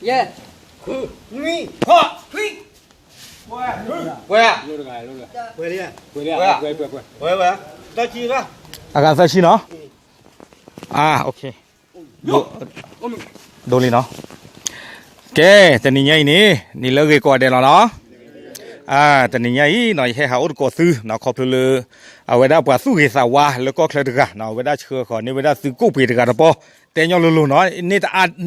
ယဲၢ်, နွံ, ဃိး, ခွံ, ပှဲၤ, ပှဲၤ, ပှဲၤ, ပှဲၤ, ပှဲၤ, ပှဲၤ, ပှဲၤ, ပှဲၤ, ပှဲၤ, ပှဲၤ, ပှဲၤ, ပှဲၤ, ပှဲၤ, အဂၤသၢဆံနီၤ, အ, ဒိလံနီၤ, ကဲ, တနံၤညါအံၤန့ၣ် နံၤလၢအဂ့ၤကိးဂၤဒဲးလီၤနီၤ, တနံၤညါအံၤနီၤ ယဟဲဟးအိၣ်သကိးသုနီၤ ခီဖျိလၢ အဝဲဒၣ်ပှၤသူၣ်ဂ့ၤသးဝါလၢကီၢ်ချၢတဂၤနီၤ အဝဲဒၣ်ဆှၢဃီၤန့ၢ်ဝဲဒၣ်သုးကိးပှ့ၤတဂၤတပီၢ်, တဲညီလိၤလိၤနီၤ,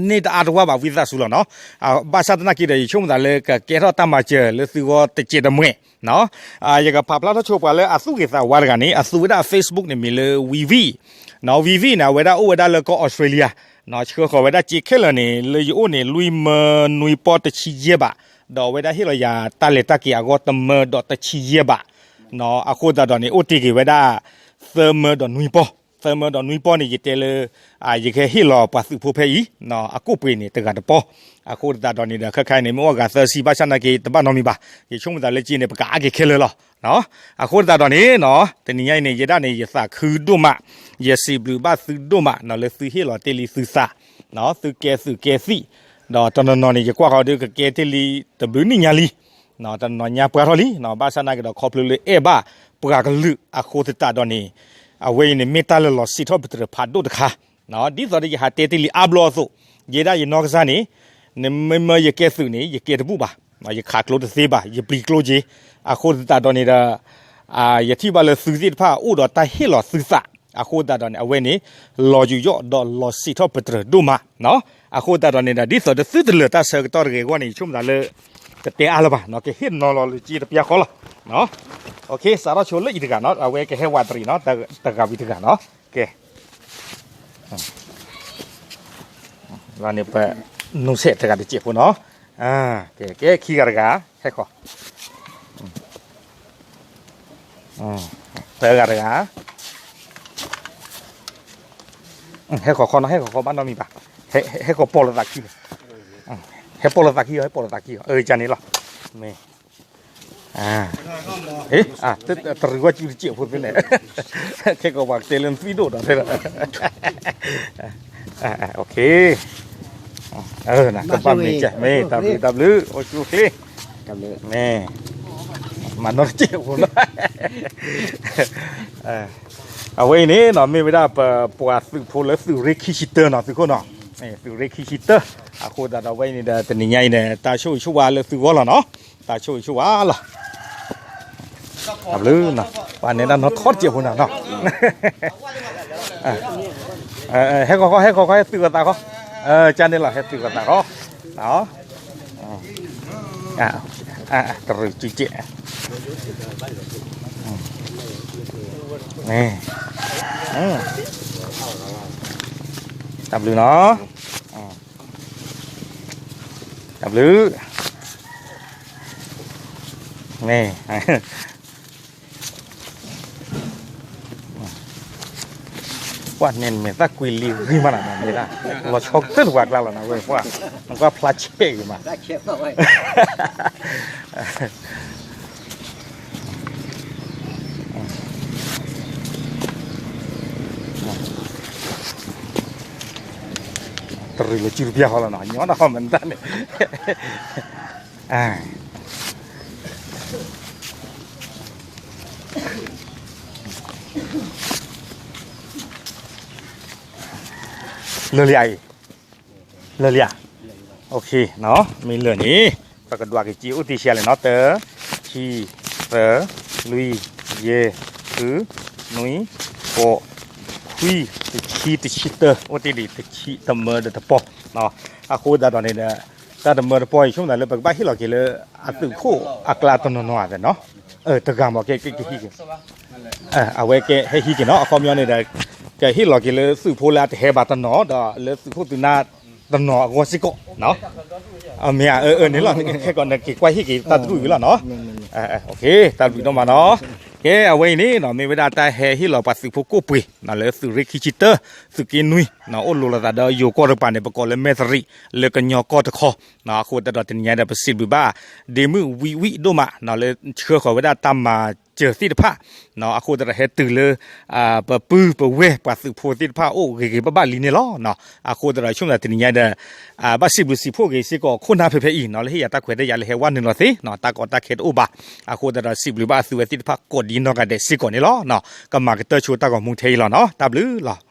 န့ၢ်တအါတဝၢ်ဘၣ် ဝံသးစူၤလီၤနီၤ, ဘၣ်ဆၣ်သနာ်က့ဒီး ယဆိကမိၣ်သးလၢကကဲထီၣ်တၢ်မၤစၢၤလၢသုဂီၢ်တစဲးတမှဲာ်နီၤ, ယကဖးဖျါထီၣ်ဆိပှၤလၢအသူၣ်ဂ့ၤသးဝါတဂၤန့ၣ် အသူဝဲဒၣ် Facebook န့ၣ်မ့ၢ်လၢ ဝံဝံၣ်, ဝံဝံၣ်န့ၣ် အဝဲဒၣ်အိၣ်ဝဲဒၣ်လၢကီၢ်အီစထြ့လယါ, ဆှၢဃီၤဝဲဒၣ်စ့ခဲလၢာ်န့ၣ် လၢယအိၣ်န့ၣ် လွံၢ်မၢနွံပီၢ်တဆံယဲၢ်ဘး, ဒီးအဝဲဒၣ်ဟ့ၣ်လီၤယၤတၢ်လဲၤတၢ်က့ၤအဂီၢ် တမၢဒီးတဆံယဲၢ်ဘး, အဃိသတးဒီးန့ၣ် အိၣ်တ့ၢ်က့ၤဝဲဒၣ် သၢမၢဒီးနွံပီၢ်, သၢမၢဒီးနွံပီၢ်န့ၣ် ယတဲလၢ ယကဟ့ၣ်လီၤပှၤသုးဖိဖဲအံၤ အကိးပှ့ၤန့ၣ်တဂၤတပီၢ်, အဃိသတးဒီးန့ၣ်ဒီး ခဲခါအံၤန့ၣ် မ့ၢ်အိၣ်အဂၤသၢဆံ ဘၣ်ဆၣ်သနာ်က့ တဘၣ်နီတမံၤဘၣ်, ယဆိကမိၣ်သးလၢက့န့ၣ် ပကအါက့ၤခဲလၢာ်လီၤ. အဃိသတးဒီးန့ၣ်နီၤ တနံၤညါအံၤန့ၣ် ယဲဒၣ်န့ၣ် ယသးခုဒိၣ်မး, ယစံးဘျုးဘၣ်သုဒိၣ်မးနီၤ လၢသုဟ့ၣ်လီၤတ့ၢ်လံသုသး, သုကဲသုးကဲသံၣ်, ဒီးတနီၤနီၤန့ၣ် ယကွၢ်ဃီၤဒီးကကဲတ့ၢ်လံတဘျုးနံၣ်ညါလံ, တနီၤညါပှဲၤထီၣ်လံ, ဘၣ်ဆၣ်သနာ်က့ဒီး ခီဖျိလၢအဲၣ်ဘၣ်ပှၤကလုာ်အဃိသတးဒီးန့ၣ်, အဝဲအံၤန့ၣ် မ့ၢ်တၢ်လၢလီၤစံးထီၣ်ပတြၢၤဖးဒိၣ်တခါ, ဒ်သိးဒီးယဟးတဲတ့ၢ်လံအါဘျီအသိး, ယဲဒၣ်ယနီၢ်ကစၢ်န့ၣ်, နမ့မၢယကဲသုးန့ၣ် ယကဲတဘူၣ်ဘၣ်, ယခးကျိတသ့ဘၣ်, ယပျံၤကျိက့ၤ, အဃိသတးဒီးန့ၣ်ဒီး ယထံၣ်ဘၣ်လၢသုသ့ၣ်တဖၣ်အိၣ်ဒီးတၢ်ဟ့ၣ်လီၤသုသး, အဃိသတးဒီးန့ၣ် အဝဲန့ၣ် လီၤယူးယီၣ်ဒီးလီၤစံးထီၣ်ပတြၢၤဒိၣ်မး, အဃိသတးဒီးန့ၣ်ဒီး ဒ်သိးဒီးသုတလၢာ်တၢ်ဆၢကတီၢ်တဂ့ၤအဂီၢ်န့ၣ် ယဆိကမိၣ်သးလၢ တတဲအါလၢၤဘၣ်, ကဟ့ၣ်နီၤလီၤလၢက့တပျၢ်ဃီလီၤ. စးထီၣ်ဆိလၢအံၤတဂၤနီၤ အဝဲကဟဲဝးတရံးနီၤ တဂၤဝံၤတဂၤနီၤ, ကဲ န့ၣ်ပ နူဆဲးတဂၤတစဲးဖိနီၤ, ကဲ ကဲခံဂၤတဂၤ, ဟဲဃီၤ, သၢဂၤတဂၤ, ဟဲဃီၤဃီနီၤ ဟဲဃီၤဃီဘၣ်နီတမံၤဘၣ်, ဟဲဃီၤပိာ်လိာ်သးခံလီၤ, ဟဲပိာ်လိာ်သးခံအီၤ ဟဲပိာ်လိာ်သးခံအီၤ အၢ ကန့ၣ်လီၤ, မ့ၢ် တရံးဝဲစုတစဲးဖိသ့ၣ်န့ၣ်, ခဲကီးပှၤကတဲလၢနသွံၣ်ဒိၣ်ဒီးတဲလီၤ, တဘၣ်မ့ၢ်ကဲ မ့ၢ်တၢ်ဘျုးတၢ်ဘျုး အိၣ်ဆူၣ်အိၣ်ချ့, မ့ၢ် မၤနီတစဲးဖိနီၤ, အဝဲအံၤန့ၣ်နီၤ မ့ၢ်ဝဲဒၣ်ပပှၤသုးဖိလၢသုးရ့ၣ်ခံဆံတၢနီၤ သုးခိၣ်နီၤ, သုးရ့ၣ်ခံဆံတၢ, အဃိသတးဒီးဝဲအံၤန့ၣ်ဒီး တနံၤညါအံၤန့ၣ် တၢ်ဆိၣ်ဂ့ၤဆိၣ်ဝါလၢသုဂီၢ်လီၤနီၤ, တၢ်ဆိၣ်ဂ့ၤဆိၣ်ဝါလီၤ. တၢ်ဘျုးနီၤ, ပှၤနဲဒၣ်နီၢ်ထီၣ်တစဲးဖိနီၤနီၤ, ဟဲဃီၤဃီ ဟဲဃီၤဃီ ဟဲသုးကသးဃီ, ကန့ၣ်လီၤ ဟဲသုးကသးဃီ, တရံးစုစဲး, တၢ်ဘျုးနီၤ, တၢ်ဘျုး, မ့ၢ် ပှၤန့ၣ်မဲာ်သၣ်ကွံာ်လံဂံၢ်မးနီၤ မ့ၢ်ဒၣ် လီၤဆီကတၢၢ်တပှၤကျါလီၤနီၤ ဝဲပှၤ နကွၢ်ဖျါဆဲးဂ့ၤမး တရံးလီၤစုတပျၢ်ဃီလီၤနီၤ ညီနီၤမနုၤန့ၣ် လၢာ်လံဧါအံၤ လၢာ်လံဧါ မ့ၢ်လၢာ်န့ၣ် ပကဒွးက့ၤစ့အိၣ်တ့ၢ်ဆံးလဲၣ်နီၤ တၢ ခံ သၢ လွံၢ် ယဲၢ် ဃု နွံ ဃိး ခွံ တဆံ တဆံတၢ အိၣ်တ့ၢ်ဒံးတဆံတမၢဒီးတပီၢ် အဃိသတးဒီးန့ၣ်ဒီး တၢ်တမၢတပီၢ်အံၤ ဆိကမိၣ်သးလၢပကဘၣ်ဟ့ၣ်လီၤက့ၤလၢ အသုးခိၣ်အကျါတနီၤနီၤဧါနီၤ တဂၤမ့ၢ်ကဲကဟံးက့ၤ အဝဲကဟဲဟံးက့ၤနီၤ အခီပညီန့ၣ်ဒီး ကဟ့ၣ်လီၤက့ၤလၢသုးဖိလၢအတဟဲဘၣ်တနီၤ ဒီးလၢသုးခိၣ်သုးနၢ်တနီၤအဂီၢ်စ့ၢ်ကီး မ့ၢ်ဧါ အၢ အၢ န့ၣ်လီၤ ခဲကီးနက့ၤကွၢ်ဟ့ၣ်က့ၤတၢ်တဒူၣ်ဝံၤလီၤနီၤ တၢ်ဘျုးဒိၣ်မးနီၤ ကဲ အဝဲအံၤန့ၣ်နီၤ မ့ၢ်ဝဲဒၣ်တၢ်ဟဲဟ့ၣ်လီၤပှၤသုးဖိကိးပှ့ၤ လၢသုးရ့ၣ်ခံဆံတၢ သုးက့နွံ အိၣ်လိၤလိာ်သးဒီးယိၤကီၢ်တကပၤန့ၣ် ပကိးလၢမဲၢ်သရံး လၢကညီကီၢ်တခီ အဃိသတးဒီးတနံၤညါဒီး ပစံးဘျုးဘၣ် ဒ့မုၣ်ဝံဝံဒိၣ်မး လၢဆှၢဃီၤဝဲဒၣ်တၢ်မၤ ပှၤလၢအမၤစၢၤသ့ၣ်တဖၣ် အဃိသတးဒီးဟဲတုၤလၢ ပပုၢ်ပဝဲၢ်ပှၤသုးဖိသ့ၣ်တဖၣ်အအိၣ်ဂ့ၤဂ့ၤဘၣ်ဘၣ်လံန့ၣ်လီၤ. အဃိသတးဒီးဆိကမိၣ်သးတနံၤညါဒီး ဘၣ်စံးဘျုးစံးဖှိၣ်က့ၤစ့ၢ်ကီးခိၣ်နၢ်ဖဲဖဲအံၤနီၤ လၢဟ့ၣ်ယၤတၢ်ခွဲးတၢ်ယာ်လၢဟဲဝဲနုာ်လီၤသ့နီၤ တၢ်ကီတၢ်ခဲတအိၣ်ဘၣ်. အဃိသတးဒီးစံးဘျုးဘၣ်အသုဝဲသ့ၣ်တဖၣ်ကိးဒံနီၢ်ဂၤဒဲးစ့ၢ်ကီးန့ၣ်လီၤ. ကမၤကတၢၢ်ဆိတၢ်ဂီၤမူထဲအံၤလီၤနီၤ တၢ်ဘျုးလီၤ.